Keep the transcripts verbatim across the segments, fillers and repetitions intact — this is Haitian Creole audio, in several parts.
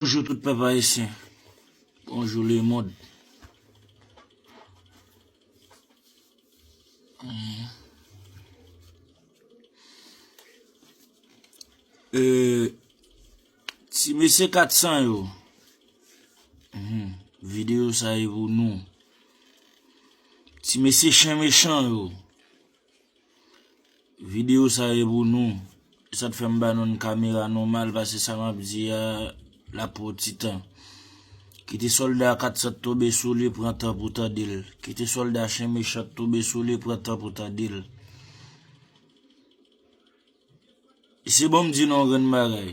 Bonjou tout pèp ayisyen. Bonjou lemonn. E, ti mesye kat san yo. Mhm. Videyo sa e pou nou. Ti mesye chen mechan yo. Videyo sa e pou nou. E sa t fè m ba nou yon kamera nòmal, paske sa m ap di a, l ap pran ti tan. Kite sòlda kat san tonbe sou li, pran tan pou tande l. Kite sòlda chen mechan tonbe sou li, pran tan pou tande l. E se bon m di nou yon grenn bagay.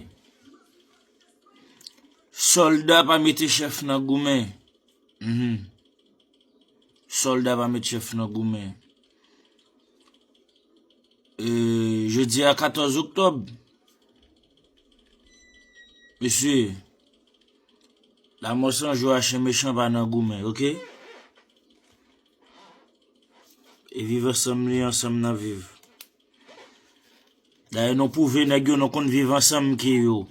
Sòlda pa mete chèf nan goumen. Mhm. Sòlda pa met chèf nan goumen. E, jodi a katòz oktòb. Mesye, Lanmò San Jou a chen mechan pa nan goumen, oke? E viv ansanm li ansanm n ap viv. Dayè nou pwouve nèg yo nou konn viv ansanm ke yo.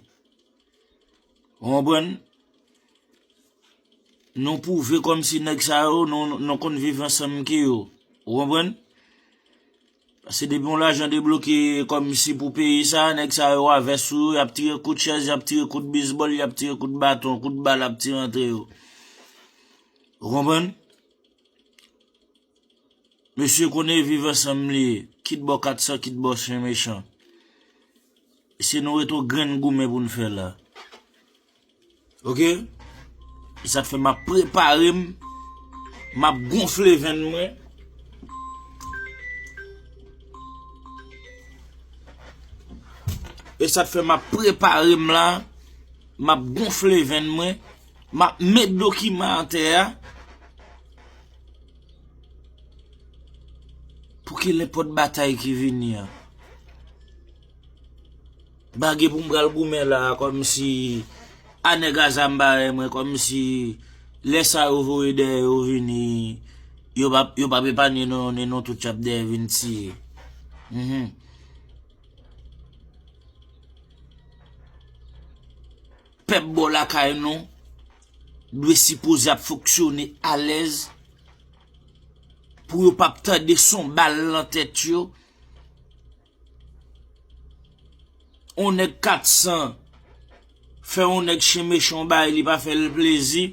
Ou konprann? Nou pwouve kòmsi nèg sa yo, nou, nou konn viv ansanm ke yo. Ou konprann? Paske depi yon lajan debloke kòmsi pou peyi sa, nèg sa yo avè sou yo, y ap tire kout chèz, y ap tire kout bezbòl, y ap tire kout baton, kout bal ap tire antre yo. Ou konprann? Mesye konnen viv ansanm li ye, kit bò kat san, kit bò chen mechan. Se nou ret yon grenn goumen pou n fè la. Oke? E sa k fè m ap prepare m, m ap gonfle venn mwen. E sa k fè m ap prepare m la, m ap gonfle venn mwen, m ap met dokiman atè a. Pou ki nenpòt batay ki vini an. Pa gen pou m pral goumen la, kòmsi a nèg a zam parèy mwen, kòmsi lè sa yo voye dèyè yo vini, yo p ap, yo p ap epanye nou, ni nou tout y ap dèyè vin tiye. Mhm. Pèp bò lakay nou dwe sipoze ap fonksyone alèz pou yo p ap tande son bal nan tèt yo. On nèg kat san fè on nèg chen mechan bay li pa fè l plezi.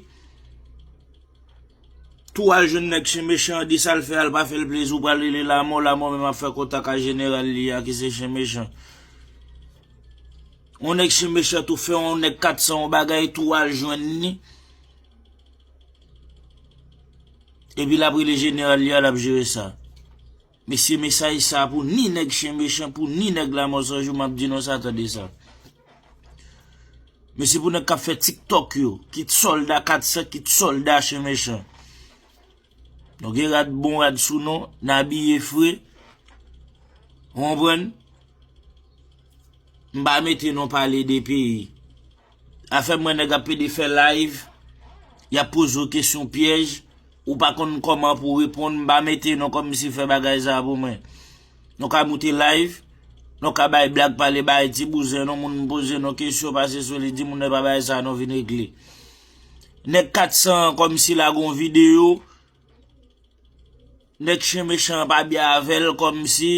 Tou al jwenn nèg chen mechan an, di sa l fè a, l pa fè l plezi, ou pral rele Lamò, Lamò menm ap fè kontak ak jeneral li a ki se chen mechan. On nèg chen mechan tou fè on nèg kat san on bagay, tou al jwenn li. Epi l ap rele jeneral li a, l ap jere sa. Mesye, mesaj sa pou ni nèg chen mechan, pou ni nèg Lamò San Jou, m ap di nou sa, tande sa. Mesye, pou nèg k ap fè TikTok yo, kit sòlda kat san, kit sòlda chen mechan. Nou gen rad bon rad sou nou, n abiye fre. Ou konprann? M pa mete nou pale de peyi. Afè m wè nèg ap pede fè live, y ap poze w kesyon pyèj, ou pa konn kòman pou w reponn, m pa mete nou kòmsi fè bagay sa pou mwen. Nou ka moute live, nou ka bay blag, pale bay ti bouzen nou, moun poze nou kesyon, pase sou li, di moun nan pa bay sa, nou vin regle. Nèg kat san an kòmsi lage yon videyo, nèg chen mechan an pa byen avè l, kòmsi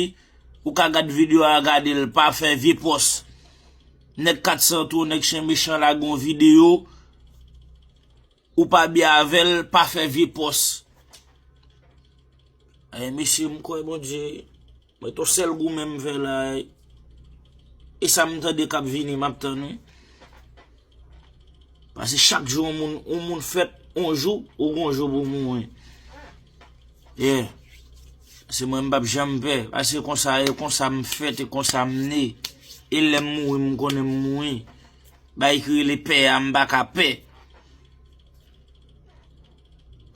ou ka gad videyo a, gade l, pa fè vye pòs. Nèg kat san tou, nèg chen mechan lage yon videyo, ou pa byen avè l, pa fè vye pòs. Ay, mesye, m kwè Bondye, mwen t on sèl goumen m fè la, e sa m tande k ap vini, m ap tann, wi. Paske chak jou yon moun, yon moun fèt, yon jou, ou gon jou pou mouri. Yeah. Se mwen m p ap janm pè. Paske konsa, e konsa m fèt, e konsa m ne. E lè m mouri, m konnen m mouri. Bagay ki rele pè a, m pa ka pè.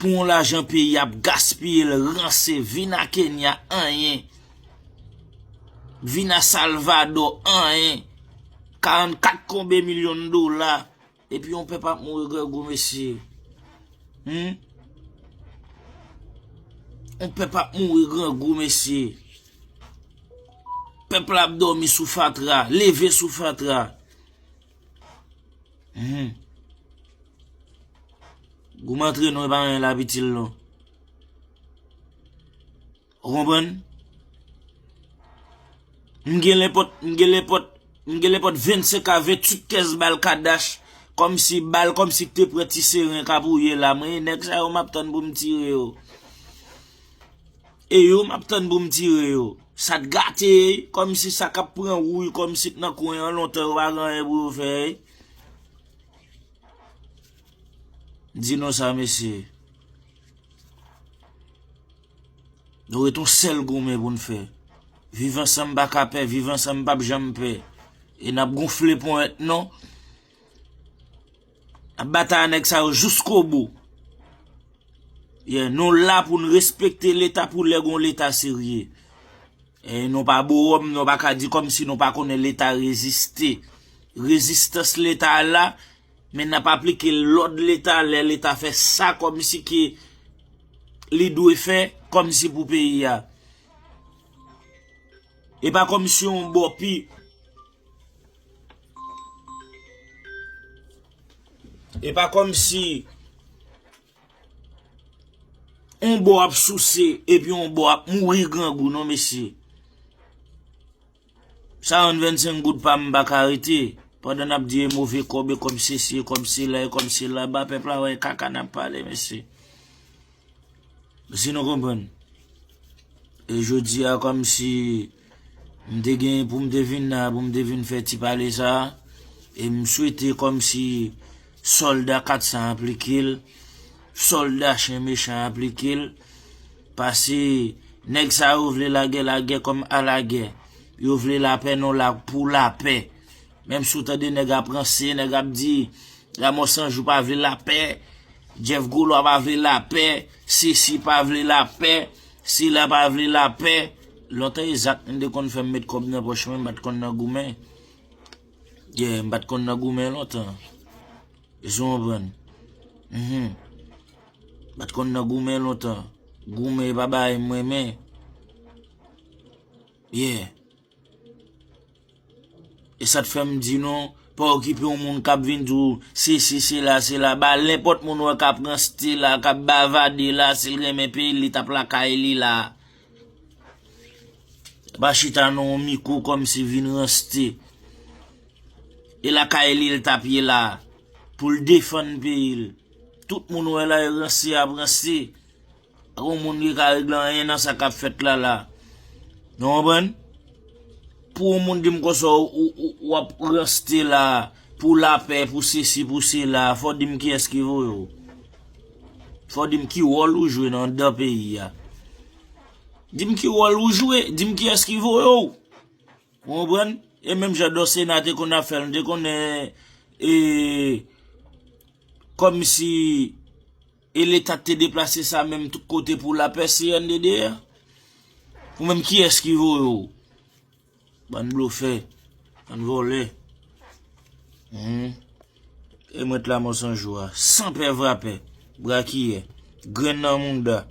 Pou yon lajan peyi ap gaspiye l, ranse, vin a Kenya, anyen. Vin a Salvadò, anyen. Karannkat konbe milyon dola. Epi yon pèp ap mouri grangou, mesye. Hmm? Yon pèp ap mouri grangou, mesye. Pèp la ap dòmi sou fatra, leve sou fatra. Hmm. Goumen antre non, e pa anyen l ap itil non. Ou konprann? M gen lenpòt, m gen lenpòt, m gen lenpòt vennsenk a venntuit kès bal Kadash, kòmsi bal, kòmsi k te pran ti seren k ap wouye la. Mwen, nèg sa yo m ap tann pou m tire yo. E yo m ap tann pou m tire yo. Sa t gate, kòmsi sa k ap pran wouy, kòmsi t nan kwen an lontan yo pa gen anyen pou yo fè. Di nou sa, mesye. Nou ret yon sèl goumen pou n fè. Viv ansanm pa ka pè, viv ansanm p ap janm pè. E n ap gonfle ponyèt nou. N ap batay a nèg sa yo jiskobou. Yeah, nou la pou n respekte Leta pou lè gon Leta serye. E nou pa bowòm, nou pa ka di kòmsi nou pa konnen Leta reziste. Rezistans Leta la, men n ap aplike lòd Leta lè Leta fè sa kòmsi ke li dwe fè, kòmsi pou peyi a. E pa kòmsi yon bò pi. E pa kòmsi on bò ap souse epi on bò ap mouri grangou non, mesye. Sa rann vennsenk goud pa m pa ka rete. Pandan n ap di e move kòb, e kòb sesi, e kòb sela, e kòb sela, ba pèp la wè e kaka n ap pale, mesye. Si nou konprann. E jodi a, kòmsi m te gen pou m te vin la, pou m te vin fè ti pale sa a, e m swete kòmsi sòlda kat san aplike l, sòlda chen mechan aplike l, pase nèg sa yo vle lagè, lagè kòm a lagè. Yo vle lapè, nou la pou lapè. Menm si w tande nèg ap ranse, nèg ap di, Lanmò San Jou pa vle lapè, Jeff Golwa pa vle lapè, Sesi pa vle lapè, sila pa vle lapè. Lontan e zak m te konn fè m met kòb nan pòch mwen, m pa t konn nan goumen. Yeah, m pa t konn nan goumen lontan. Èske w konprann? Mhm. M pa t konn nan goumen lontan. Goumen e pa bagay m renmen. Yeah. E sa t fè m di nou, pa okipe yon moun k ap vin di w sesi, sela, sela. Ba nenpòt moun wè k ap ranste la, k ap bavade la, si l renmen peyi l, li t ap lakay li la. Pa chita nan yon mikwo kòmsi vin ranste. E lakay li l t ap ye la, pou l defann peyi l. Tout moun wè la e ranse ap ranse. Pa gon moun ki ka regle anyen nan sa k ap fèt la la. Nou konprann? Pou yon moun di m konsa w, w, w, w ap ranste la, pou lapè, pou sesi, pou sela, fò w di m kiyès ki voye w. Fò w di m ki wòl ou jwe nan anndan peyi a. Di m ki wòl ou jwe, di m kiyès ki voye w. Ou konprann? E menm jan Dòsena te konn ap fè l, nou te konnen, e, kòmsi e Leta te deplase sa menm tout kote pou lapè C N D D A. Ou menm kiyès ki voye w? Bann blofè, bann vòlè. Hmm. E mwen t Lanmò San Jou a, san pè vrapè, brakiyè, grenn nan mouda.